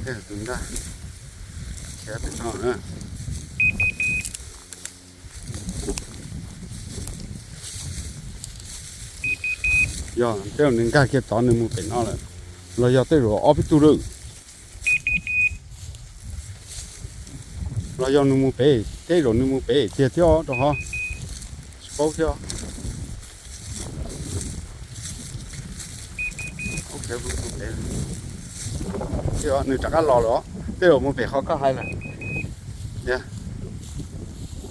Tus nraj khiav pem no na. Yog tej zaum nws nkag kiag tod nws mus pem no lawm, los yog tej zaum ob peb tug lawm, los yog nws mus pem, tej zaum nws mus pem tiag thiab rau qhov tsis paub thiab. Nws rov qab los lawm, tej zaum mus pem qhov koj hais lawm. Tej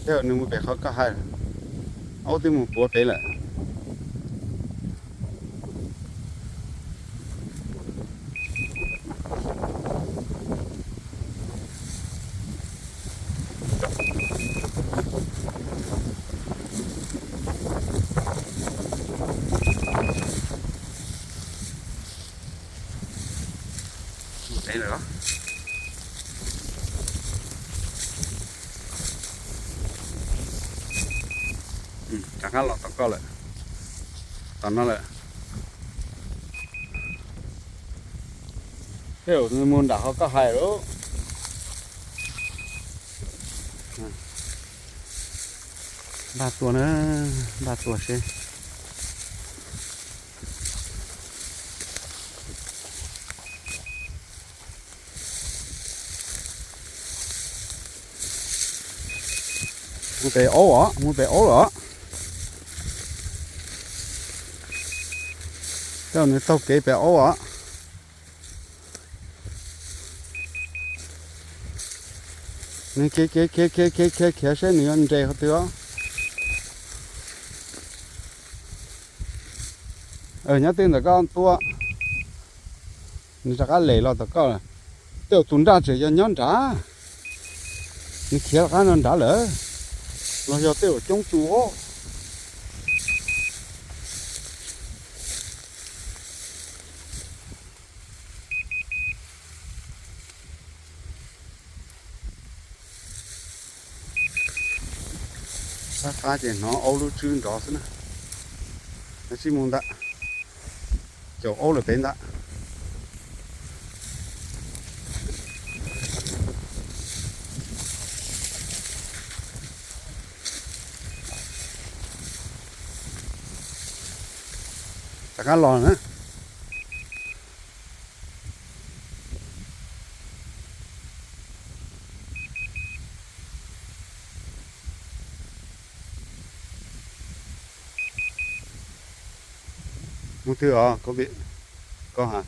zaum nws mus pem qhov koj hais lawm, aub twb mus puav pem lawm. Mus pem lawm. Rov qab los tom koj lawm, tom no lawm. Tej zaum nws mus nram qhov koj hais lawm. Npaj tua na, npaj tua seb. Mus pem aub os, mus pem aub lawm. Tej zaum nws taug kev pem aub os. Nws khiav khiav khiav khiav khiav khiav khiav seb nws yuav nres qhov twg os. Nyob twg ntawm koj tua. Nws rov qab lem los tom koj. Tej zaum tus nraj tseem yog nyob nrad, nws khiav rov qab no nrad lawm, los yog tej zaum coob tus os. Fab fab ces hnov aub lub tswb nrov xwb na. Nws tsis mus ntawd, caum aub lawm pem ntawd. Rov qab los na. Mus twg os, koj ha?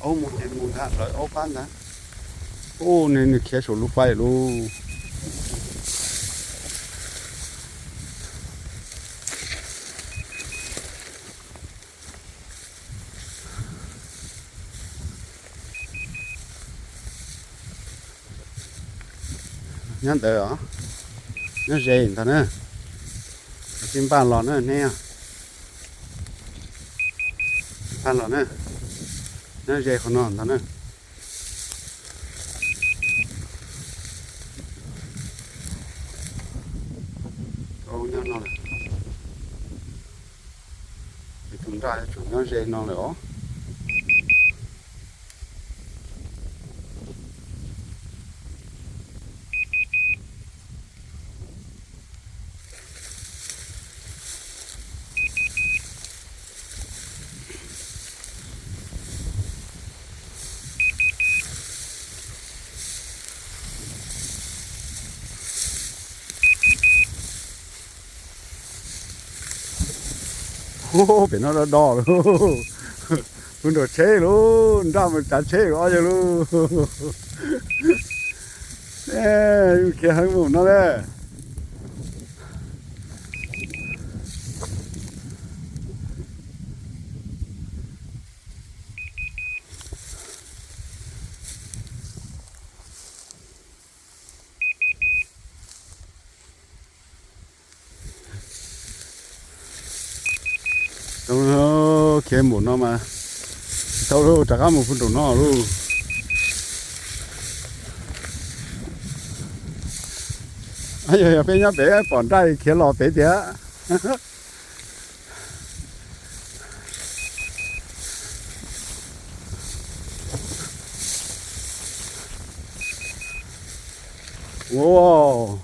Aub mus ces mus ntag, lawv aub qab ntag. Ub, nws khiav saum lub faib lauj. Nyob ntawd os, nyob ze ntag na. Tsis npaj los na neb, npaj los na, nyob ze qhov no ntag na. Nyob no, tus nraj yuav tsum nyob ze no lawm os. Pem no do do lauj. Mus nraum tsheb lauj, nraj mus tsav tsheb ob yawg lauj. Khiav heev mus no na. Tau, khiav npaum no mas tau lauj, rov qab mus pug nraum no lauj. Yog, yog peb nyob pem pom nraj khiav los pem tiag. Ua,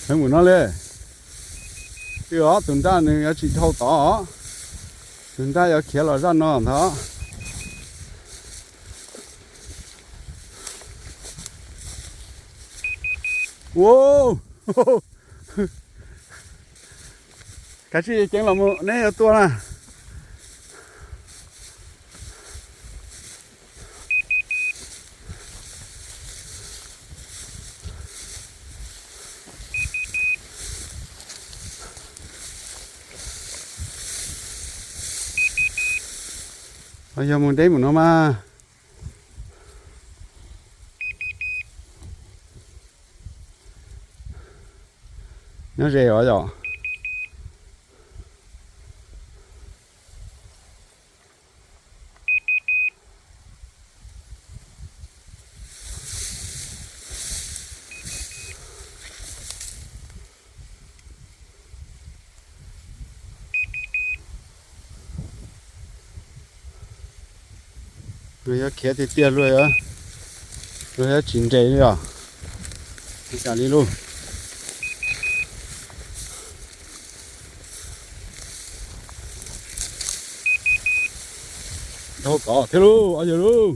heev mus no li. Twb os, tus nraj nws yuav tsis dhau tod. Tus nraj yuav khiav los zaj no ntag. Ua, kav tsij ceev los mus, neb yuav tuaj na. Yog mus deb mus no mas. Nyob ze os yom. Luag yuav khiav tiag tiag, luag yuav tsis nres li os. Ua cas li lauj? Dhau tod thiab lauj, os yawg lauj.